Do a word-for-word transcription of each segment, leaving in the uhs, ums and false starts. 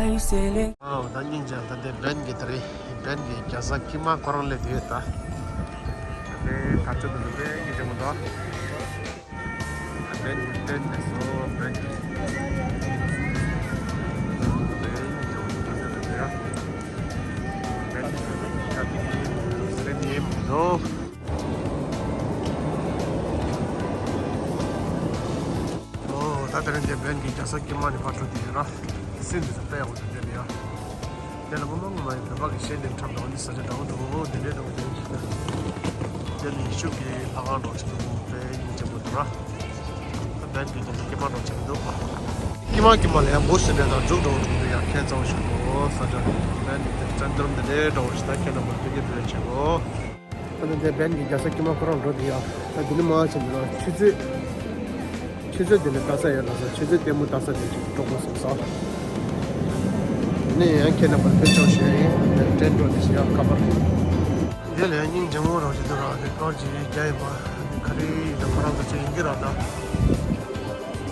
ཨའོ། ད་སྙིང་རྗེ། ད་འདི་བན་གྱི་དེ་རེད། བན་གྱི་རྒྱལ་ས་ཀི་མ་ཁོ་རང་སླེབས་ཡོད་ད། དེ་ད་ཆ་དེ་ནི་དཔེ་སྙིང་རྗེ་མོ་འདུག་བན་གྱི་བན་དེ་སོ་བན་གྱི། ཨོ། ད་དེ་རིང་འདི་བན་གྱི་རྒྱལ་ས་ཀི་མ་ནས་ཕར་འགྲོ་དེ་ཡོད་ར། སེམས་འདི་ཚོ་དཔེ་ཡག་པོ་འདུག་དེ་ལ་ཡ། དེ་ལ་སྔོན་མ་སྔོན་མ་ཡི་བོད་པ་གི་གཞས་འདེམས་འཁྲབ་དང་འདི་ས་ཆ་འདྲ་བོ་འདུག་དེ་འདྲའི་འདྲ་བོ་དེ་ཡིན་ཞིག་ད། དེ་ནི་ཡེ་ཤུ་གི་ལྷ་ཁང་འདྲ་བོ་ཞིག་འདུག་དཔེ་སྙིང་རྗེ་པོ་འདུག་ར། ད་བན་གྱི་རྒྱལ་ས་ཀི་མ་འདྲ་བོ་ཆགས་ཀྱི་འདུག་ཀི་མ་ཀི་མ་ལ་ཡ་འབུ་ཞིག་འདྲ་དང་འབྲུག་འདྲ་བོ་འདུག་འདི་ཡ་ཁྱད་མཚར་བོ་ཞིག་འདུག་ས་ཆ་བན་གྱི་དེ་བཙན་འཛུལ་འདི་འདྲའི་འདྲ་བོ་ཞིག་ད་ཁྱེད་རྣམ་པར་ཕེབས་རྒྱུ་དེ་བྱེད་དགོས། ད་ནི་འདི་བན་གྱི་རྒྱལ་ས་ཀི་མ་ཁོ་རང་འགྲོ་དེ་ཡ། ད་འདི་ནི་མ་ཕྱིན་འདི་ལ་ཆུ་ཚོད། ཆུ་ཚོད་འདི་ནི་ལྟ་ས་ཡོད་ལ་ས་ཆུ་ཚོད་ལྟད་མོ་ལྟ་ས་དེ་ཅིག་འགྲོ་དགོས་སོང་ས། འདི་ནི་ཡང་ཁྱེད་རྣམ་པར་ཕེབས་ཆོག་ཞུ་ཡ་ཡིན། ཏྲེན་འགྲོ་དེ་ཞིག་ཡ་ཁ་པར། འདི་ལ་ཡང་སྙིང་རྗེ་མོ་རང་ཞིག་འདུག་ར། དེ་ཀར་གྱི་རྒྱ་ཡིན་པ་ག་རེ་ཡིན་ད་ཁོ་རང་ཚོ་ཆེ་ཡིན་གྱི་ར་ད།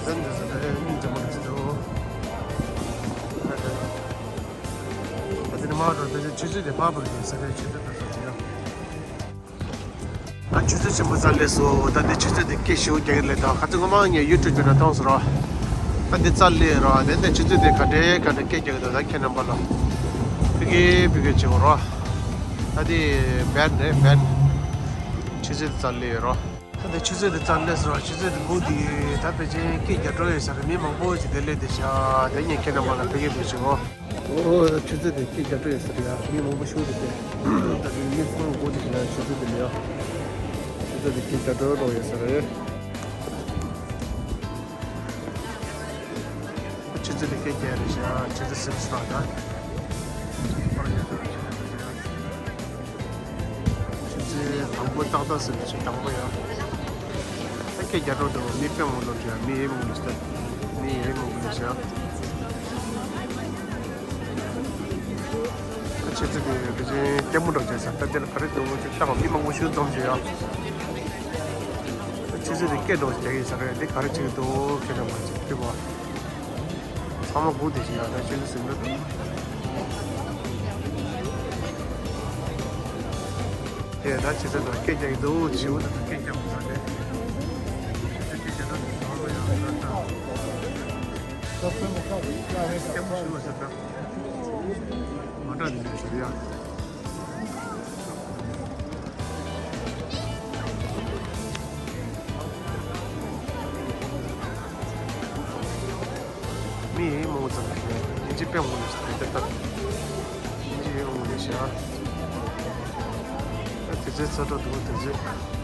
ཟན་འདི་ཟ་ད་ཡང་སྙིང་རྗེ་མོ་རང་ཞིག་འདུག་ད་དེ་ནི་མ་ར་དེ་ཆུ་ཚོད་དེ་ཕར་བར་གྱི་ས་ཆའི་ཆུ་ཚོད་དེ་ཚོ་ཞིག་ཡ། ད་ཆུ་ཚོད་ཆེན་པོ་རྩ་ལས་སོ། ད་འདི་ཆུ་ཚོད་འདི་སྐད་ཞེ་པོ་རྒྱག་གི་ལས་ད་ཁ་ཚོད་ངོ་མ་ངས་ཡུ་ཊུབ་བརྒྱུད་ནས་མཐོང་སོང་ར། ད་འདི་རྩ་ལས་ར་དེ་འདི་ཆུ་ཚོད་འདི་ག་འདྲའི་ག་འདྲ་སྐད་རྒྱག་གི་འདུག་ད་ཁྱེད་རྣམ་པ་ལ་ཕི་གེ་ཕི་གེ་བྱེད་དགོས་ར། ད་འདི་བན་རེད་བན། ཆུ་ཚོད་འདི་རྩ་ལས་ར། ད་འདི་ཆུ་ཚོད་འདི་རྩ་ལས་སོ་ར། ཆུ་ཚོད་འདི་སྒུག་དེ་ད་ཕལ་ཆེར་སྐད་རྒྱག་འགྲོ་ཡོད་ས་རེད། མི་མང་པོ་ཞིག་དེ་སླེབས་བསྡད་ཤག་དེ་ངས་ཁྱེད་རྣམ་པ་ལ་ཕི་གེ་ཕི་གེ་བྱེད་དགོས། ཨོ། ཆུ་ཚོད་དེ་སྐད་རྒྱག་འགྲོ་ཡོད་ས་རེད་ཡ། མི་མང་པོ་ཞིག་འདུག་སྟེ། ད་དེ་མི་ཚང་མ་སྒུག་བསྡད་ཤག་ལ་ཆུ་ཚོད་དེ་ལ་ཡ། ཆུ་ཚོད་དེ་སྐད་རྒྱག་འགྲོ་འགྲོ་ཡོད་ས་རེད། ཆུ་ཚོད་དེ་སྐད་རྒྱག་རེད་ཤག་ཆུ་ཚོད་སུམ་ཅུ་ལ་ད། ཆུ་ཚོད་དང་པོ་ཏག་ཏག་ཟེར་ནས་ཆུ་དང་པོ་ཡ། ད་སྐད་རྒྱག་འགྲོ་འདུག་མི་དཔེ་མང་པོ་འགྲོ་ཤག་མི་ཡེ་མང་པོ་ཞིག་མི་ཡེ་མང་པོ་འགྲོ་ཤག་ད་ཆུ་ཚོད་དེ་ཕལ་ཆེར་ལྟད་མོ་འགྲོ་བྱས་ས། ད་དེ་ལ་ག་རེ་འདུག་ཅིག་ལྟ་བ་མི་མང་པོ་ཞིག་འཛོམས་བྱས་ཡ། ད་ཆུ་ཚོད་དེ་སྐད་འགྲོ་བྱས་ཡིན་ས་རེད། འདི་ག་རེ་བྱེད་ཀྱི་འདུག་ཁྱེད་རང་མ་ཅིག་ཐུག་པ། ཚང་མ་སྒུག་བསྡད་ཤག་ཡ། ད་ཆུ་ཚོད་ཟིན་འགྲོ་འདུག་དེ་ད་ཆུ་ཚོད་ད་སྐད་རྒྱག་གི་འདུག་བྱིའུ་ད་སྐད་རྒྱག་མི་ཚར་ཏེ། ཆུ་ཚོད་སྐད་རྒྱག་ན་ཚང་མ་ཡང་ད་ད། ལྟད་མོ་ཞུ་བ་ཟེར་ད། མ་འདྲ་འདི་འདྲ་ཞུ་ཡ། མི་མང་པོ་ཙམ་ཞིག་རེད། དབྱིན་ཇི་དཔེ་མང་པོ་ནས་ཞིག་རེད་ད། དབྱིན་ཇི་ཡང་མང་པོ་ནས་ཞིག་ཨ། ད་དུས་ཚོད་ཚ་དྲག་འདུག་དུས་ཚོད།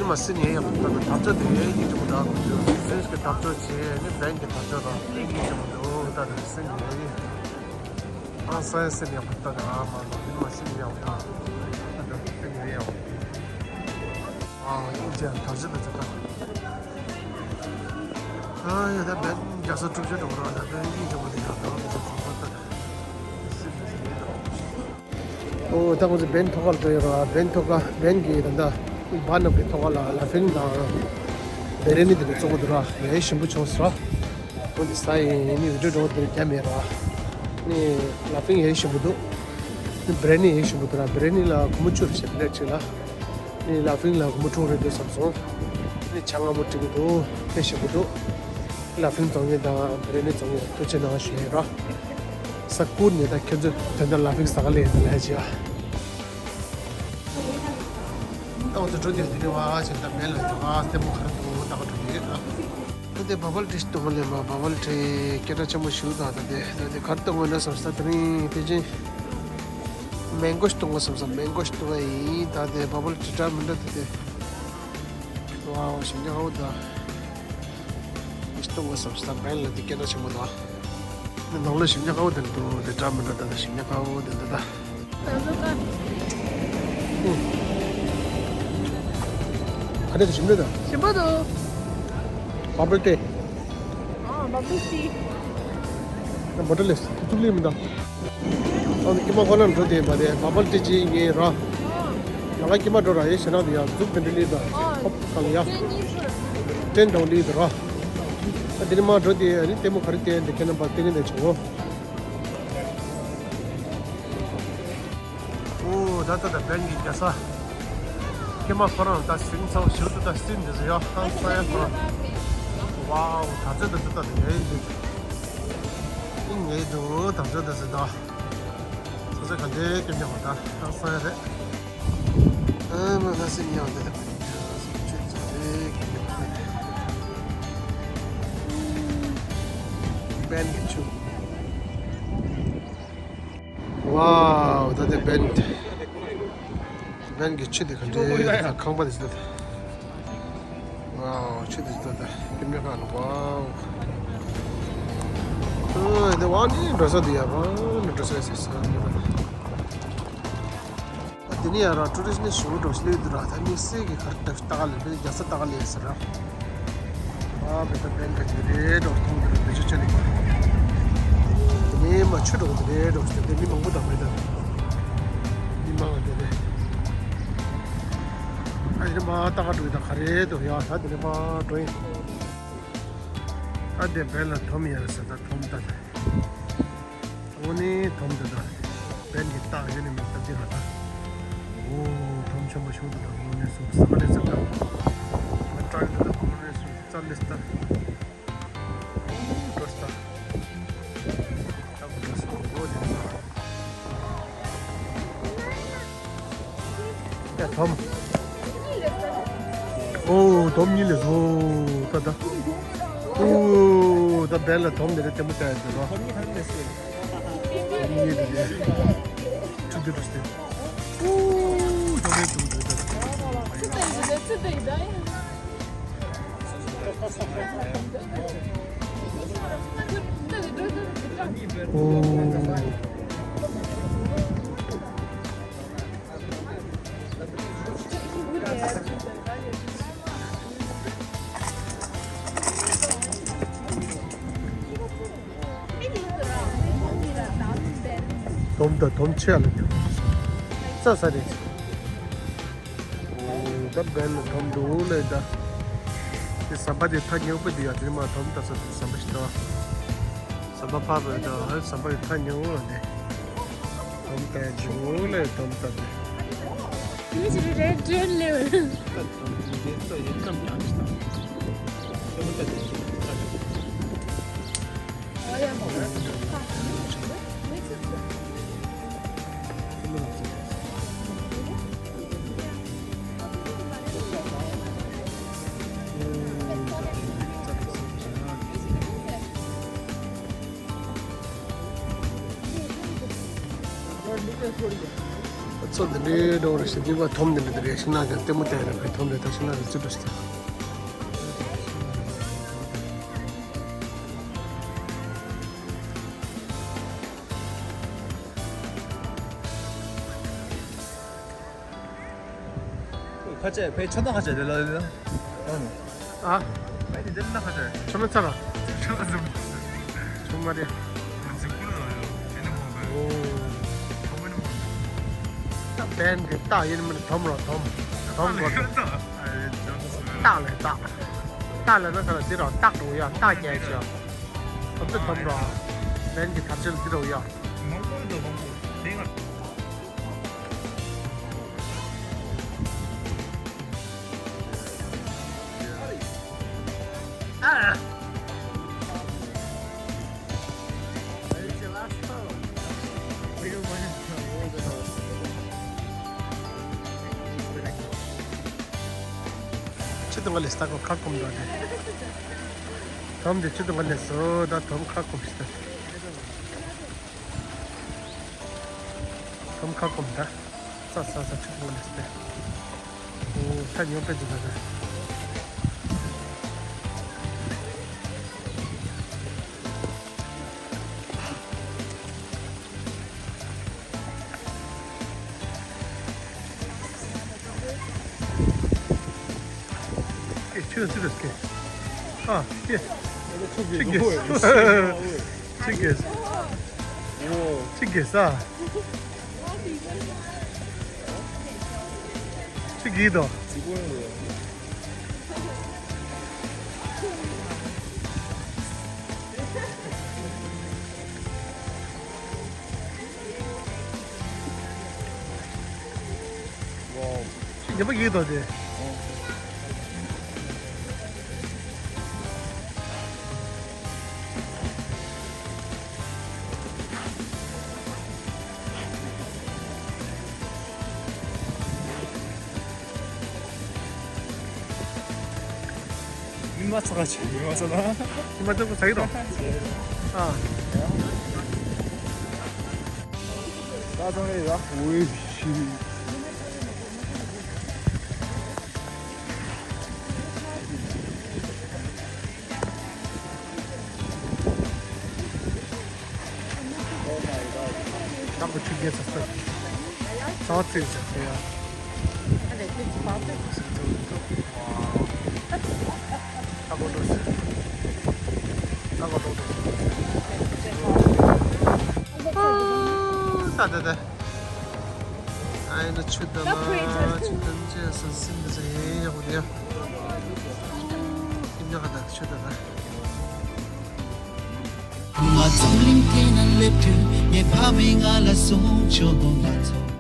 ནི་མ་སྲིད་ནས་ཡང་ད་ལྟ་འཐབ་རྩོད་དེ་ཡིན་གྱི་མི་འདུག་སུད་སི་གི་འཐབ་རྩོད་བྱས་ནི་བན་གྱི་འཐབ་རྩོད་དང་ཡིན་གྱི་མི་འདུག་ད་ལྟ་སྲིད་ནས། ཨ་ས་ཡ་སེམས་ཡག་པོ་ལྟ་དང་ཨ་མ་ལོ་མི་མ་སེམས་ཡག་པོ་ལྟ། ཨ་ད་སེམས་ཡག་ཡག་པོ། ཨ་ཡིན་ཅེ་ཐག་ཆོད་ད་ཆ་ད། ཨ་ཡ་ད་བན་རྒྱ་ས་དྲུག་ཅུ་འགྲོ་ར་ད་བན་གྱི་འགྲོ་བ་དེ་ཡག་ད་ད་ད་ད་ད། ཨོ་ད་ང་ཚོ་བན་ཐོག་ཁར་འགྲོ་ཡོད་ར། བན་ཐོག་ཁ་བན་གྱི་ད་ད་བ་ནམ་གྱི་ཐོག་ཁ་ལ་ལ་ཕིང་དང་བེ་རེ་ནི་དེ་ཚོ་གོ་འདུག་ར། ཡ་ཞིམ་པོ་བྱུང་སོང་ར། འོ་འདི་ས་ཡིན་ནི་བི་ཌིའོ་འགྲོ་འདིར་རྒྱ་མེད་ར། ནི་ལ་ཕིང་ཡ་ཞིམ་པོ་འདུག་ནི་བེ་རེ་ནི་ཡ་ཞིམ་པོ་འདུག་ར། བེ་རེ་ནི་ལ་སྒོར་མོ་བཅུ་རེ་བྱས་པླེཊ་གཅིག་ལ། ནི་ལ་ཕིང་ལ་སྒོར་མོ་དྲུག་རེ་འདུག་བསམ་སོང་། ནི་ཇ་མངར་མོ་སྤྲད་ཀྱི་འདུག་དཔེ་ཞིམ་པོ་འདུག་ལ་ཕིང་བཙོང་མཁན་དང་བེ་རེ་ནི་བཙོང་མཁན་ཐུགས་རྗེ་གནང་ཞུ་ཡས་ར། ས་ཀུར་ནས་ད་ཁྱོད་ཚོ་དོན་དག་ལ་ཕིང་ཟ་ག་ལས་ཡིན་ལས་བྱས་ཨ། ད་འོ་ཚོ་འགྲོ་དུས་དེ་ནས་བ་ཆེ་ད་མེད་ལ་ད་ལྟད་མོ་ག་རེ་འདུག་ལྟ་ག་འགྲོ་དུས་ད། ད་དེ་བ་བལ་ཏི་ཞིག་གཏོང་ག་ལས་མ་བ་བལ་ཏི་སྐད་གྲགས་ཆེན་པོ་ཞིག་ད་ད་དེ་ད་དེ་ག་རེ་གཏོང་དགོས་ན་བསམ་ས་དེ་རིང་དེ་ཅིན་མེང་གོ་ཞིག་གཏོང་དགོས་བསམ་ས་མེང་གོ་ཞིག་གཏོང་ག་ཡིན། ད་དེ་བ་བལ་ཏི་འདྲ་མི་འདྲ་ད་དེ་ཝའོ་ཞིམ་ཉག་ཧ་པོ་ད། ཉིས་སྟོང་གི་སོབ་སི་ད་བན་ལ་དེ་སྐད་གྲགས་ཆེན་པོ་དང་། ནང་ལ་ཞིམ་ཉག་ཧ་པོ་དེ་འདུག་དེ་འདྲ་མི་འདྲ་ད་ད་ཞིམ་ཉག་ཧ་པོ་དེ་འདུག་ད། ད་གཟོད་ཀ། ཨ་ནི་དེ་ཞིམ་རེད་ད། ཞིམ་པོ་འདུག་བ་བལ་ཏི། ཨ་བ་བལ་ཏི། ད་བོ་ཊལ་ལེ་སི་བཙུགས་ལེ་མི་འདུག་ཨ་ནི་ཀྱེ་མ་ཁོ་ན་འགྲོ་དེ་མ་རེད་བ་བལ་ཏི་ཅི་ངེ་ར། ང་ལ་ཀྱེ་མ་འགྲོ་ར་ཡེ་ཞེ་ན་དེ་ཡ་འཛུགས་དེ་འདྲ་ལི་ད། ཧོབ་ག་ལ་ཡ། ཅན་འགྲོ་ལི་ད་ར། ཨ་དེ་ནི་མ་འགྲོ་དེ་ཨ་ནི་ལྟད་མོ་ག་རེ་བལྟས་འདི་ཁྱེད་རྣམ་པ་བལྟས་ཀྱི་འདི་བྱུང་ངོ་། ཨོ་ད་ད་ད་བན་གྱི་རྒྱལ་ས། ཀྱེ་མ་ཁོ་རང་ད་སིང་ཚའོ་ཞུ་ཏུ་ད་སིང་འདི་ཟེར་ཡ་ཧང་ས་ཡ་ཁོ་རང་། ཝའོ་ད་ཚོད་ད་ཚོད་ད་ད་ཡ་ཡིན་འདི། ཨིན་ངེས་འདུག་ད་ཚོད་ད་ཚོད་ད། ས་ས་ག་འདྲའི་སྐྱོན་ཀྱང་མ་ད་ཧང་ས་ཡ་རེད། ཨ་མ་ལ་སེམས་ཡང་དེ་ལ་ཆུ་ཚོད་རེ་གི་བན་གྱི་ཆུ། ཝའོ་ད་དེ་བན་བན་གྱི་ཆུ་དེ་ག་འདྲའི་ཁང་པ་དེ་ཚོ། ཝའོ་ཆུ་དེ་ཚོ་ད་སྐྱོན་ཀྱང་ལ་ཝའོ། ཨ་དེ་ཝ་ནི་འགྲོ་ས་དེ་ཡ་ཝ་ནི་འགྲོ་ས་ཡ་ཟེར་ས་ཡ། དེ་ནས་ཡང་ར་ཊུ་རི་སི་ནི་ཞུ་འགྲོ་ཤི་ལེ་དུ་ར་ད་ནི་སེ་གི་གར་ཏག་ཏག་ལེ་བེ་རྒྱ་ས་ཏག་ལེ་ཟེར་ར། ཨ་བེ་ད་བེན་ག་ཅི་རེད་འགྲོ་མཐོང་གི་ར་བེ་ཆུ་ཆ་ནི་ག་རེད། དེ་ནས་མ་ཆུ་འགྲོ་གི་རེད་འགྲོ་ཤི་དེ་མི་མང་པོ་དང་མེད་ད། མི་མང་བ་དེ་རེད། ཨ་ཡིན་མ་ཏག་འགྲོ་ཡི་ད་ག་རེད་དོ་ཡ་ད་དེ་ནས་མ་འགྲོ་ཡིན། ཨ་དེ་བེན་ལ་དོམ་ཡ་རེད་ཟེར་ད་དོམ་ད་ད། འོ་ནི་དོམ་དེ་དག་བན་གྱི་རྟགས་ཡོད་ནི་མེད་ལྟ་ཅི་ལ་ད། འོ་དོམ་ཆེན་པོ་ཞིག་འདུག་ད་འོ་ནི་སུ་ས་ཀ་ནས་ཙམ་ད། ང་ཏྲ་ཡི་འདུག་ད་འོ་ནི་སུ་ཙམ་ནས་ད། འོ་འགྲོ་ས་ད། ད་འོ་འགྲོ་ས་འོ་ནི་ད། ཡ་དོམ། ཨོ་དོམ་གཉིས་ལས་བཟོ་ད་ད། ཨོ་ད་བན་ལ་དོམ་འདི་རེད་ལྟད་མོ་ལྟ་ཡ་འདི་རོ། དོམ་གཉིས་འདི་རེད། ཆུ་འདི་རུ་སྟེ། ཨོ་དོམ་རེད་དོམ་རེད་ད། ཨོ། དོམ་དང་དོམ་ཆེ་ལ་ས་ས་རེད། ད་བན་ལ་དོམ་འདུག་ལེ་ད། དེ་ཟམ་པ་དེ་ཐག་ཉེ་པོ་འདི་ཡ་དེ་མ་དོམ་ད་ས་དེ་ཟམ་པ་ཞིག་ད། ཟམ་པ་ཕར་བས་ད་ཧ་ཟམ་པ་ཡི་ཐག་ཉེ་བོ་ལ་དེ། དོམ་ད་འདུག་ལེ་དོམ་ད་དེ། དེ་ཅི་རེད་དྲན་ལེ། ད་དོམ་དེ་ད་ཡེ་ཙམ་ཀྱང་ཞིག་ད། དོམ་ད་དེ་ཞིག་ད། ཚོ་འདི་འདྲའི་འགྲོ་རེ་ཞིག་འདི་བ་དོམ་འདི་འདྲ་རེ་ཞིག་ན་ག་ལྟད་མོ་བལྟས་རེ་བའི་དོམ་འདི་ད་ཞིག་ན་ག་ཅི་འགྲོ་ཞིག་ད། ཁ་ཆེ་ཕའི་ཆ་ཚང་ཁ་ཆེ་རེད་ལ་ལ། ཨ། ཕའི་དེ་འདྲ་ན་ཁ་ཆེ། ཆ་མ་ཚ་ར། ཆ་མ་ཚ། ཆུང་མ་རེད། ང་ཚོ་ཀུན་ལ་ཡོད་དེ་ནི་མོ་བས། ཨོ། ཁོ་མོ་ནི་མོ་བས། ད་བན་གི་ཏ་ཡིན་མིན་དོམ་རོ་དོམ། དོམ་གོ། ཏ་ལས་ཏ། ཏ་ལས་ན་ཁ་ལ་དེ་རོ་ཏག་འགྲོ་ཡ་ཏག་རྒྱལ་ཅོ། དོམ་དེ་དོམ་རོ། བན་གི་ཐབས་ཆེན་དེ་རོ་ཡ། མང་པོ་འདུག་མང་པོ་དེ་ང་། ཆུ་དུང་ག་ལས་ས་གོ་ཁ་སྐོམ་འདུག་དེ། དོམ་དེ་ཆུ་དུང་ག་ལས་སོ་ད་དོམ་ཁ་སྐོམ་ཞིག་ད། དོམ་ཁ་སྐོམ་ད། ས་ས་ས་ཆུ་དུང་ག་ལས་སོ་དེ། ཨོ་ས་ཉོ་པེ་དུ་ད་ད། ཁྱོད་སུ་རེད་ཟེར། ཨ། ཁྱེད། ཁྱེད་ཀྱིས། ཁྱེད་ཀྱིས། ཁྱེད་ཀྱིས་ས། ཁྱེད་ཀྱིས་དོ། ཉི་མ་ཡིན་དོ་དེ། མི་མ་ཚོགས་ཀ་ཆེ། མི་མ་ཚོགས་ན། མི་མ་ཚོགས་ཀ་ཚ་གི་དང་། ཨ། ད་ཚང་ཡོད་ཡ། འོས་ཤི། ཁྱང་གི་ཆུ་རྐྱལ་ཚ་ཚ། ཚ་བ་ཚིག་ཚ་ཚ་ཡ། ཨ་ལེ་ཁྱེད་ཚོ་བག་ཚ་ཚ་ཚ། ཨ་གོ་འགྲོ་ཟེར། ཨ་གོ་འགྲོ་འགྲོ། ཨོ་ད་ད་ད། ཨ་ཡིན་ན་ཆུ་ད་ལ་ཆུ་ད་ཅེ་སོ་སིན་ད་ཟེར་ཡག་པོ་དེ་ཡ། ཁྱིམ་ཡག་ད་ཆུ་ད་ད། ང་འཛམ་གླིང་སྟེང་ན་སླེབས་དུས་ངའི་ཕ་མས་ང་ལ་གསུངས་བྱུང་། ང་ཚོ་